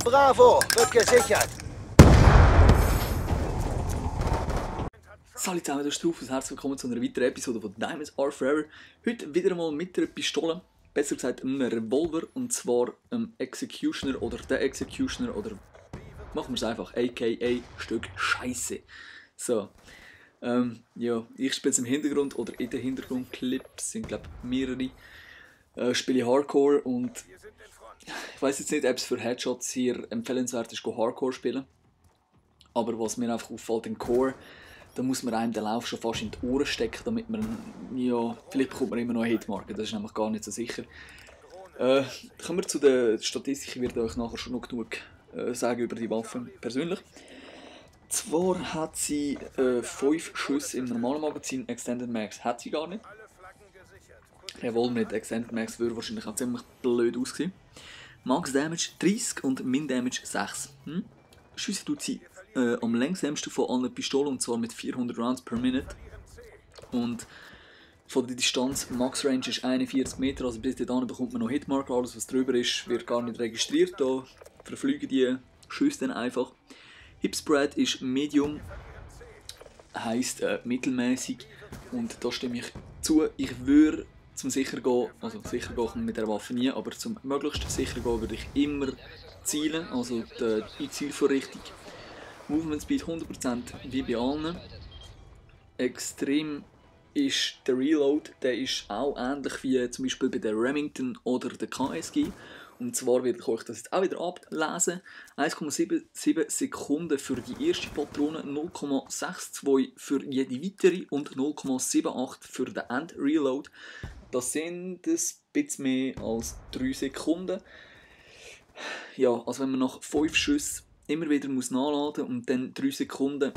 Bravo, wird gesichert. Salut zusammen, du bist drauf und herzlich willkommen zu einer weiteren Episode von Diamonds Are Forever. Heute wieder einmal mit einer Pistole, besser gesagt einem Revolver, und zwar einem Executioner oder der Executioner oder machen wir es einfach, aka Stück Scheiße. So, ja, ich spiele es im Hintergrund oder in den Hintergrundclips, sind glaube ich mehrere. Spiele Hardcore und ich weiß jetzt nicht, ob es für Headshots hier empfehlenswert ist, Hardcore spielen. Aber was mir einfach auffällt im Core, da muss man einem den Lauf schon fast in die Ohren stecken, damit man, ja, vielleicht bekommt man immer noch eine Hitmarke, das ist nämlich gar nicht so sicher. Kommen wir zu der Statistik, ich werde euch nachher schon noch genug sagen über die Waffen persönlich. Zwar hat sie 5 Schüsse im normalen Magazin, Extended Max hat sie gar nicht. Revolver mit Extended Max würde wahrscheinlich auch ziemlich blöd aussehen. Max Damage 30 und Min Damage 6. Schüsse tut sie am längsamsten von allen Pistolen, und zwar mit 400 Rounds per Minute. Und von der Distanz, Max Range ist 41 Meter, also bis dahin bekommt man noch Hitmarker. Alles was drüber ist, wird gar nicht registriert. Da verfliegen die Schüsse dann einfach. Hipspread ist Medium, heisst mittelmäßig, und da stimme ich zu. Ich würde zum sicher gehen, also sicher gehen kann mit der Waffe nie, aber zum möglichst sicher gehen würde ich immer zielen, also die Zielvorrichtung. Movement Speed 100% wie bei allen. Extrem ist der Reload, der ist auch ähnlich wie zum Beispiel bei der Remington oder der KSG. Und zwar werde ich euch das jetzt auch wieder ablesen. 1,77 Sekunden für die erste Patrone, 0,62 für jede weitere und 0,78 für den End-Reload. Das sind ein bisschen mehr als 3 Sekunden. Ja, also wenn man nach 5 Schüssen immer wieder muss nachladen und dann 3 Sekunden,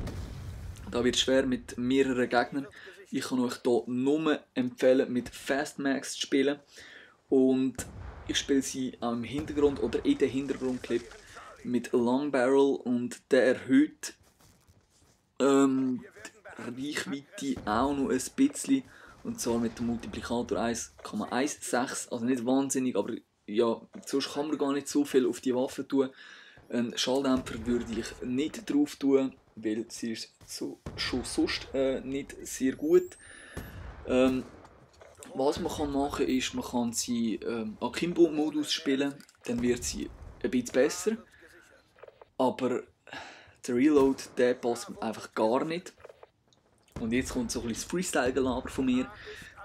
da wird es schwer mit mehreren Gegnern. Ich kann euch hier nur empfehlen, mit Fastmax zu spielen. Und ich spiele sie auch im Hintergrund oder in den Hintergrundclip mit Long Barrel, und der erhöht die Reichweite auch noch ein bisschen. Und zwar mit dem Multiplikator 1,16. Also nicht wahnsinnig, aber ja, sonst kann man gar nicht so viel auf die Waffe tun. Einen Schalldämpfer würde ich nicht drauf tun, weil sie ist schon sonst nicht sehr gut. Was man kann machen ist, man kann sie Akimbo-Modus spielen, dann wird sie ein bisschen besser. Aber der Reload, der passt einfach gar nicht. Und jetzt kommt so ein bisschen das Freestyle-Gelaber von mir.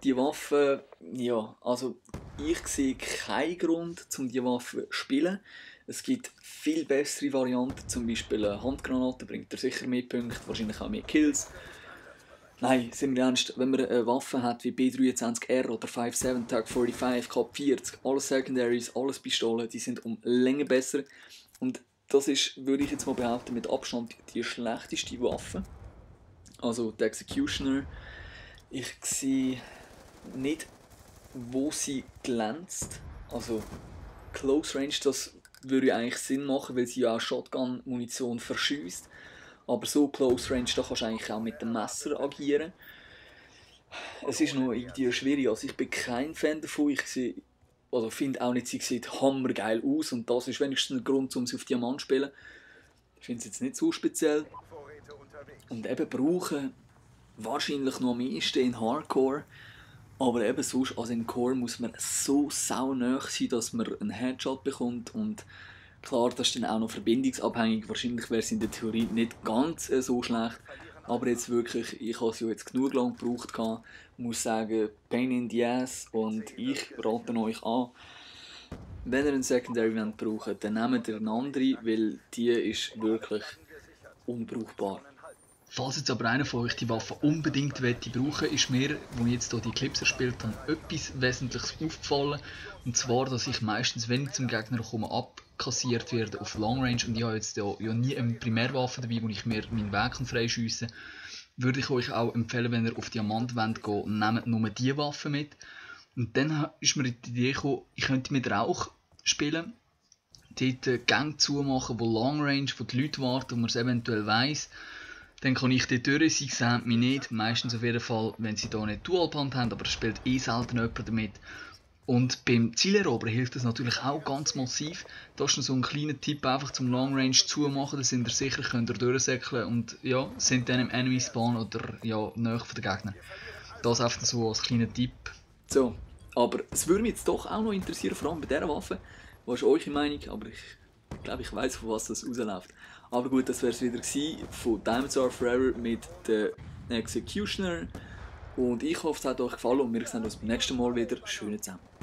Die Waffe, ja, also ich sehe keinen Grund, um die Waffe zu spielen. Es gibt viel bessere Varianten, zum Beispiel eine Handgranate bringt er sicher mehr Punkte, wahrscheinlich auch mehr Kills. Nein, sind wir ernst, wenn man eine Waffe hat wie B23R oder 5.7 Tag 45, Cap 40, alles Secondaries, alles Pistolen, die sind um Länge besser. Und das ist, würde ich jetzt mal behaupten, mit Abstand die schlechteste Waffe. Also der Executioner. Ich sehe nicht, wo sie glänzt. Also Close Range, das würde eigentlich Sinn machen, weil sie ja auch Shotgun-Munition verschießt. Aber so Close Range, da kannst du eigentlich auch mit dem Messer agieren. Es ist noch irgendwie schwierig, also ich bin kein Fan davon. Ich finde auch nicht, sie sieht hammergeil aus, und das ist wenigstens ein Grund, um sie auf Diamant zu spielen. Ich finde es jetzt nicht so speziell. Und eben brauchen wahrscheinlich noch am meisten in Hardcore. Aber eben sonst, also in Core muss man so saunah sein, dass man einen Headshot bekommt. Und klar, das ist dann auch noch verbindungsabhängig. Wahrscheinlich wäre es in der Theorie nicht ganz so schlecht. Aber jetzt wirklich, ich habe es ja jetzt genug lang gebraucht. Ich muss sagen, Pain in the Ass. Und ich rate euch an, wenn ihr einen Secondary Event braucht, dann nehmt ihr eine andere, weil die ist wirklich unbrauchbar. Falls jetzt aber einer von euch die Waffe unbedingt brauchen, ist mir, als ich jetzt hier die Clips erspielt habe, etwas Wesentliches aufgefallen. Und zwar, dass ich meistens, wenn ich zum Gegner komme, abkassiert werde auf Long Range. Und ich habe jetzt ja nie eine Primärwaffe dabei, wo ich mir meinen Weg freischiessen kann. Würde ich euch auch empfehlen, wenn ihr auf Diamant wollt, nehmt nur diese Waffe mit. Und dann ist mir die Idee gekommen, ich könnte mit Rauch spielen. Dort Gänge zumachen, wo Long Range, wo die Leute warten und man es eventuell weiss. Dann kann ich dort durch, sie sehen mich nicht, meistens auf jeden Fall, wenn sie hier nicht Dualband haben, aber es spielt selten jemand damit. Und beim Zielerobern hilft das natürlich auch ganz massiv. Da ist noch so ein kleiner Tipp, einfach zum Long Range zumachen, da sind ihr sicher, könnt ihr durchsäckeln und ja, sind dann im Enemy Spawn oder ja, nahe von den Gegnern. Das einfach so als kleiner Tipp. So, aber es würde mich jetzt doch auch noch interessieren, vor allem bei dieser Waffe. Was ist eure Meinung? Aber ich glaube, ich weiss, von was das rausläuft. Aber gut, das wäre es wieder gewesen von Diamonds Are Forever mit der Executioner. Und ich hoffe, es hat euch gefallen und wir sehen uns beim nächsten Mal wieder. Schönen zusammen.